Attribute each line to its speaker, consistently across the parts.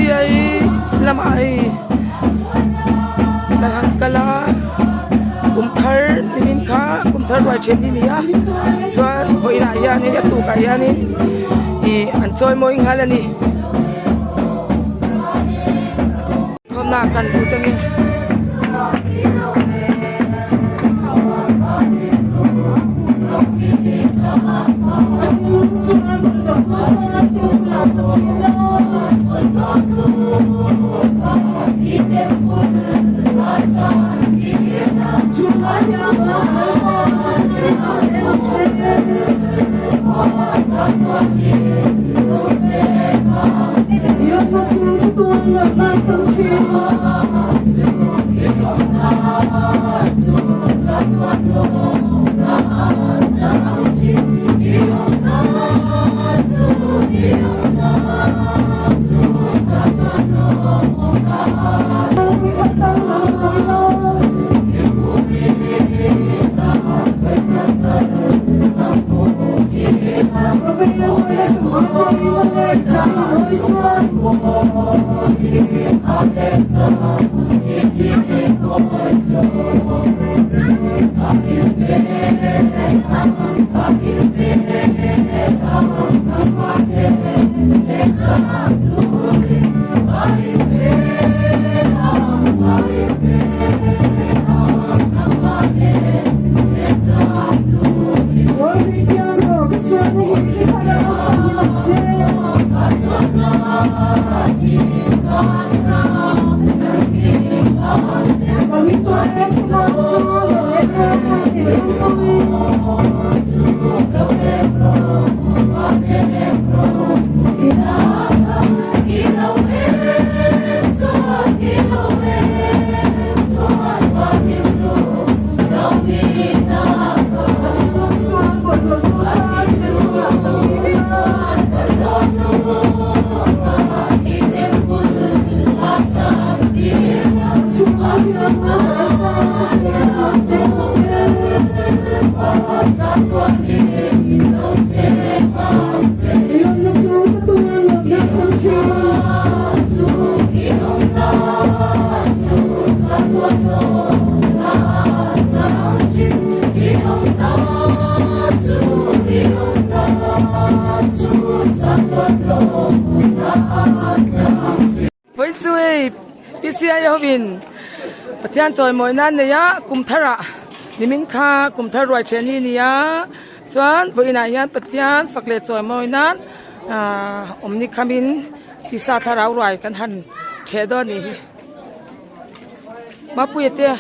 Speaker 1: PCI lamah hei kan han kal a kum thar nimin kha kum thar ruai then hi a ni a chuan vawiinah hianin a tukah hianin ih an chawi mawi nghal a ni. Khawmna kan lut a ni. Vawiin chu hei PCI hovin Pathian chawimawi nan nei a kum tharah nimin kha kum thar ruai then hi a ni a chuan vawiinah hian Pathian fak leh chawimawi nan ahh awmni khamin tisa thlarau ruai kan han theh dawn a nih hi Mapuia te.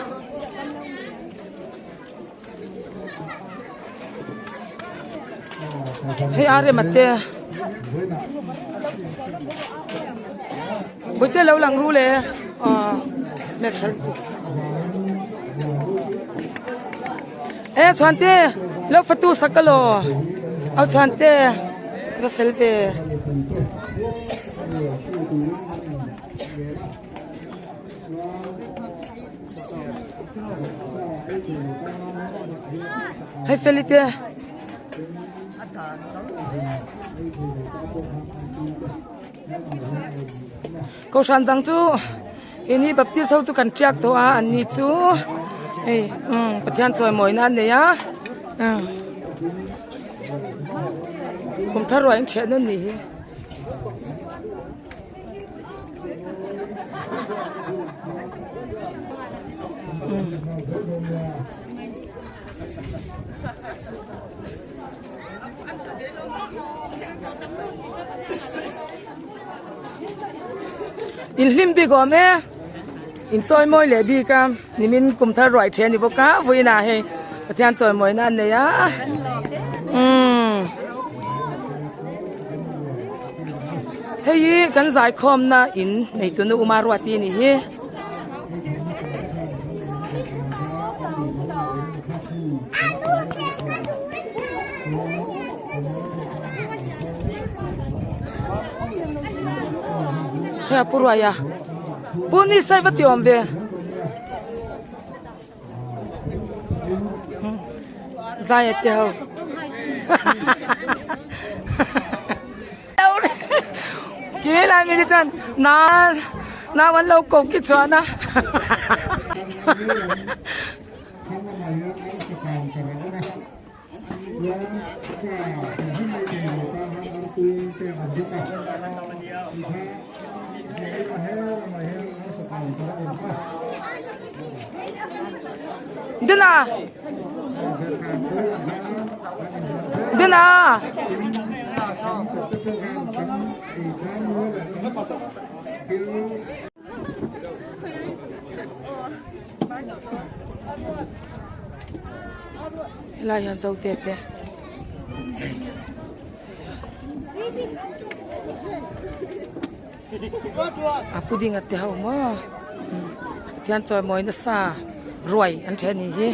Speaker 1: Hei a rem a te Bawihte lo lang ru le aw hmeltha lutuk e chhuante lo fatu sak ka law au chhuante va fel ve. Hei feli te Kohhran dang chu keini Baptist ho chu kan tiak tawh a an ni chu hei umm Pathian chawimawina an nei a umm kum thar ruah in chhiah nawn nih hi. In hlim bik awm e in chawi mawi leh bik a nimin kum thar ruai the a ni bawk a vawiinah hei Pathian chawi mawina an nei a umm. Hei hi kan zaikhawmna in neitu nu Uma Ruati a nih hi. Hei a pu ruai a pu ni sai va ti awm ve. Zai a ti ho. Ki. Helai mi te chuan nau nau an lo ko ki chuan a. Dina Dina Helai hian zo te te a pudding a te ho maw Pathian chawimawi nasa ruai an then ni hi.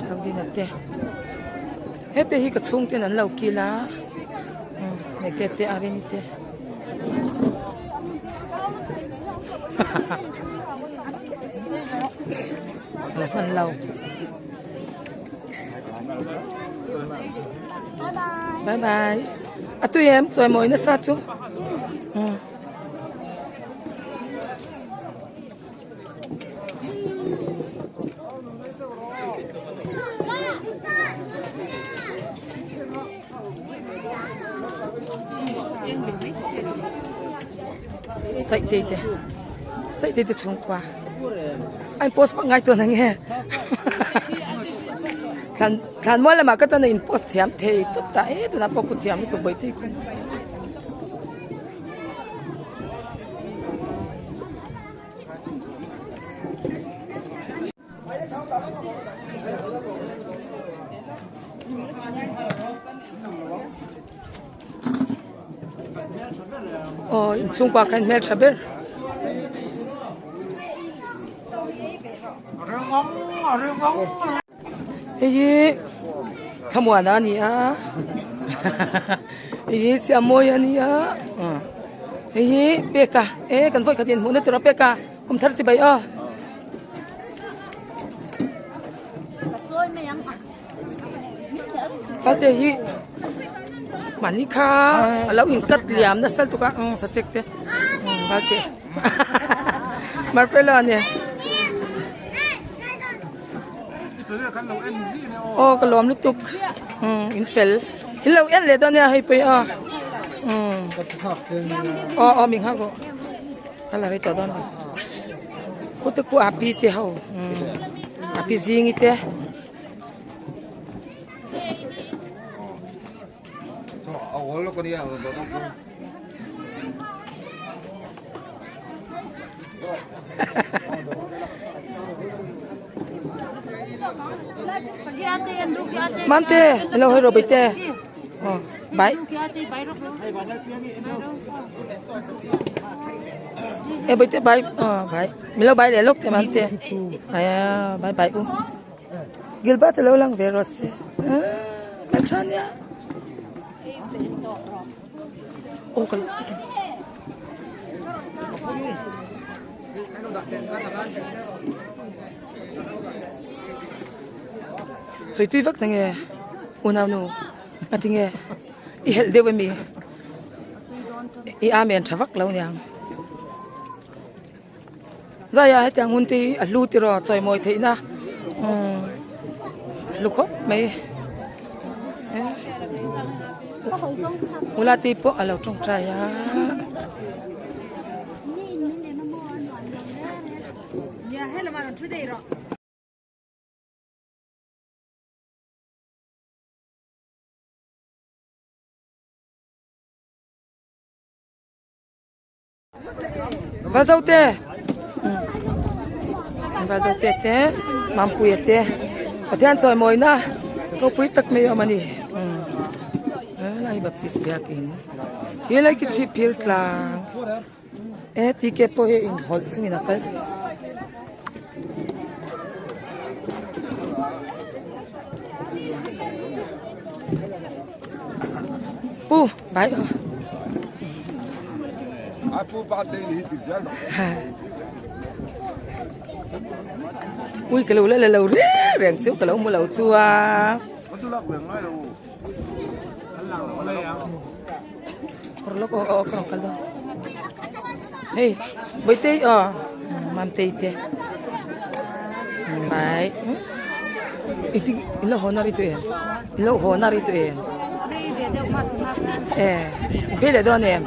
Speaker 1: Zodina te hete hi ka chhung ten an lo kil a hei te te Arini te la hman lo bye bye a tui em chawimawi nasa chu. Saih te saih te te chhungkua an post vak ngai tawn ang e thlan thlan mual lamah ka chuan a in post thiam thei tawp ta e tunah pawh kut thiam lutuk bawihte khan. Aw inchhungkua kha in hmeltha ber. Hei hi thlamuana a ni a hei hi siamawia a ni a hei hi peka e kan vawi khat inhmuhna tur a peka kum thar chi bai aw. Palte hi mahni kha a lo inkat liam nasa lutuk a umm sachek te palte marpela a nia. Aw ka lawm lutuk umm in fel in lo en leh dawn nia hei pawh hi aw umm aw aw mi nghak rawh ka la rei tawh dawn lo khute khu a pi te ho umm a pi zingi te. Mante, hello hello bete. Oh, bye. E bete bye. Oh, bye. Milo bye le lok te mante. Aya, bye bye u. Gilbert a lo lang ve rawh se kan tha nia aw ka chawi tui vak nge unau nu a ti nge i helh deuh ami i amen tha vak lo niang. Zai ah hetiang hun te hi a hlu tiraw chawimawi theih na umm a hlu khawp mai ula te pawh a lo tawngtai a. Va zo te va zo te te Mampuia te Pathian chawimawina ropui tak mai a awm a ni helai Baptist biakin helai khi chhip phir tlang e tike pawh hi inhawlh chungin a kal. Pu bai Ui ka lo la la lo reng reng chu ka lo hmu lo chu a. Lawk aw aw ka rawn kal dawn. Hei Bawihtei aw Mamtei te mai engtin in lo haw na ri tawh em in lo haw na ri tawh em e in phei leh dawn em.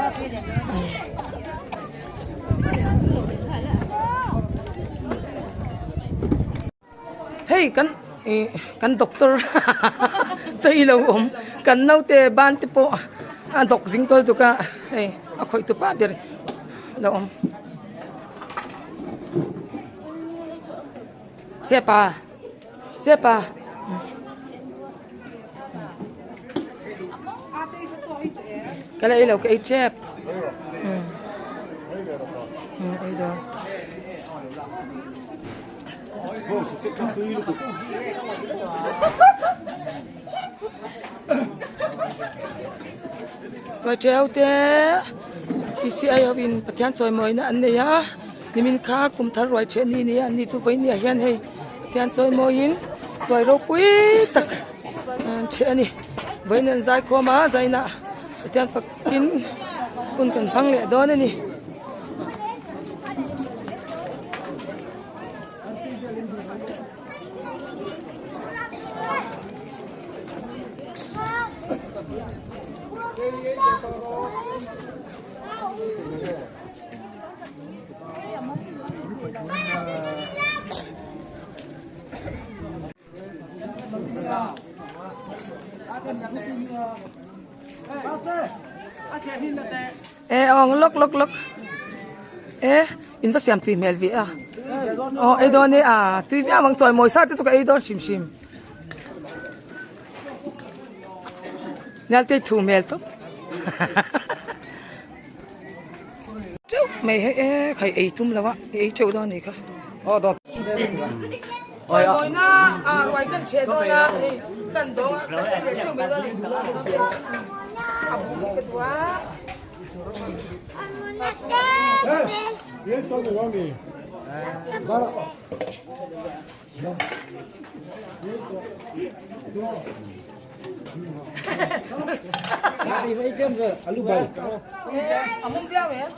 Speaker 1: Hei kan ih kan doctor te hi lo awm kan naute ban te pawh a dawk zing tawl tuk a hei a khawih tu pa ber lo awm sepa sepa. Ka la ei lo ka ei tep ei dawn. Paṭiau te PCI ho in Pathian chawimawina an nei a nimin kha kum thar ruai ṭheh ni nia an ni chu vawiin ah hian hei Pathian chawimawiin ruai ropui tak an ṭheh a ni vawiin an zaikhawm a zainah Pathian fakin hun kan hmang leh dawn a ni. E awng lawk lawk lawk e in va siam tui hmel ve a aw ei dawn e a tui viau ang chawi mawi sa te chu ka ei dawn hrim hrim Nialte thu hmel tawp teuh mai hei e khai ei tum lo a ei teuh dawn a nih kha. Chawimawina a ruai kan ṭheh dawn a hei kan dawng a kan ei leh teuh mai dawn a ni a bu hi ka duh a. A mum viau em?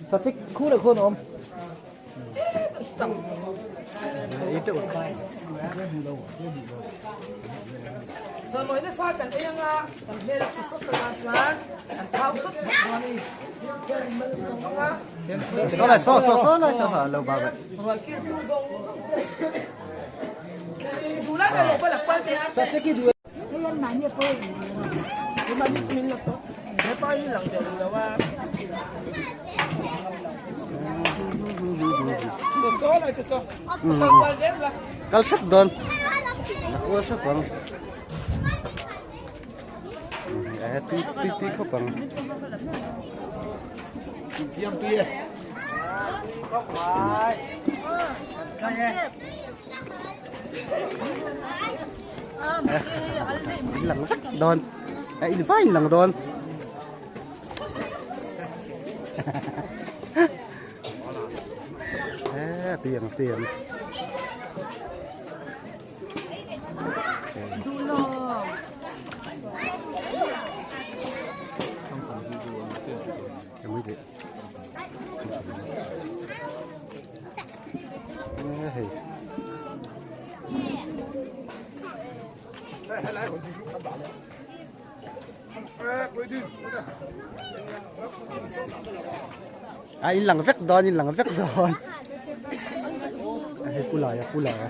Speaker 2: Traffic khu leh khuan a awm.
Speaker 1: Chawlhmawih nasa kan ei anga kan hmel a tha sawt ta tan chuan kan thau sawt bawk dawn a ni. Hian in man sawm anga.
Speaker 2: Saw lai saw saw saw lai saw ha lo ba ba.
Speaker 1: Rual kir tu zawng zawng te. Duh lai ka lo la kual te.
Speaker 2: Traffic hi duh. Kal hrep dawn. La kual hrep ang. Eh tui tui tui khawp ang. Siam tui e. In lang vek dawn a in vai in lang dawn e tiang tiang hei a in lang vek dawn in lang vek dawn hei pu laia pu laia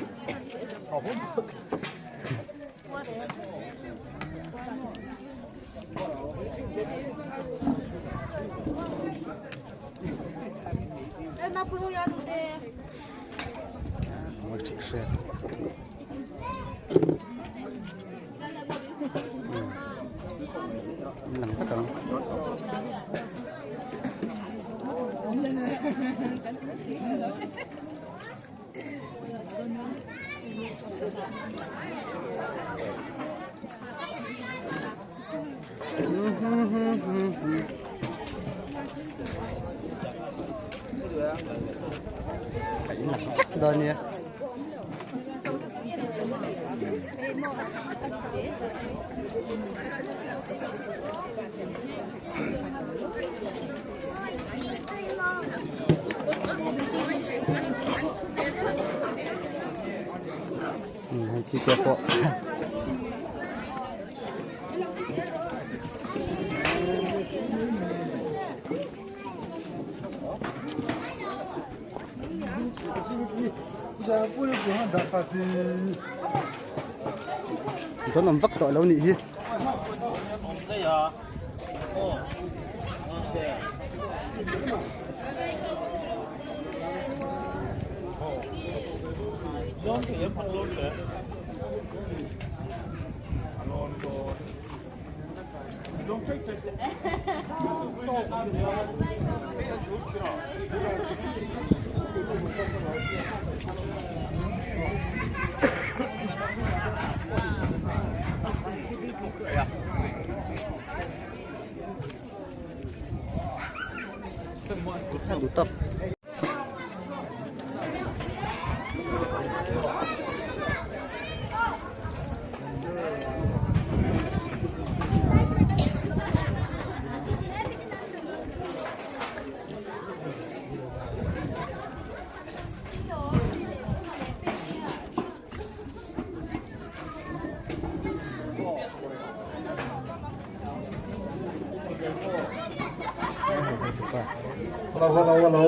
Speaker 2: Lang vek ang. dawn nia. Hei ti te pawh. Dawn awm vak tawh lo nih hi. Duh tak.
Speaker 3: Hello, hello, hello.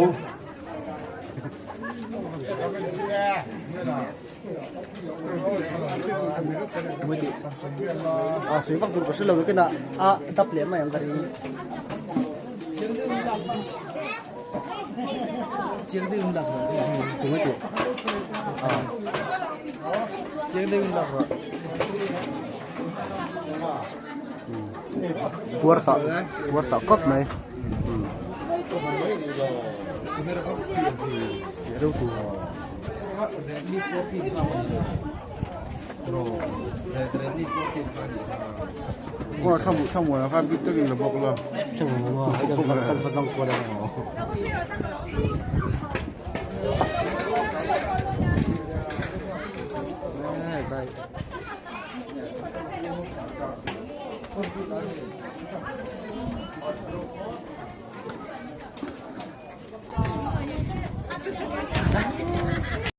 Speaker 2: A sui vak tur ka hre lo ke na a dap leh mai ang ka ring. Tunge tih? Puar tah puar tah kawp mai.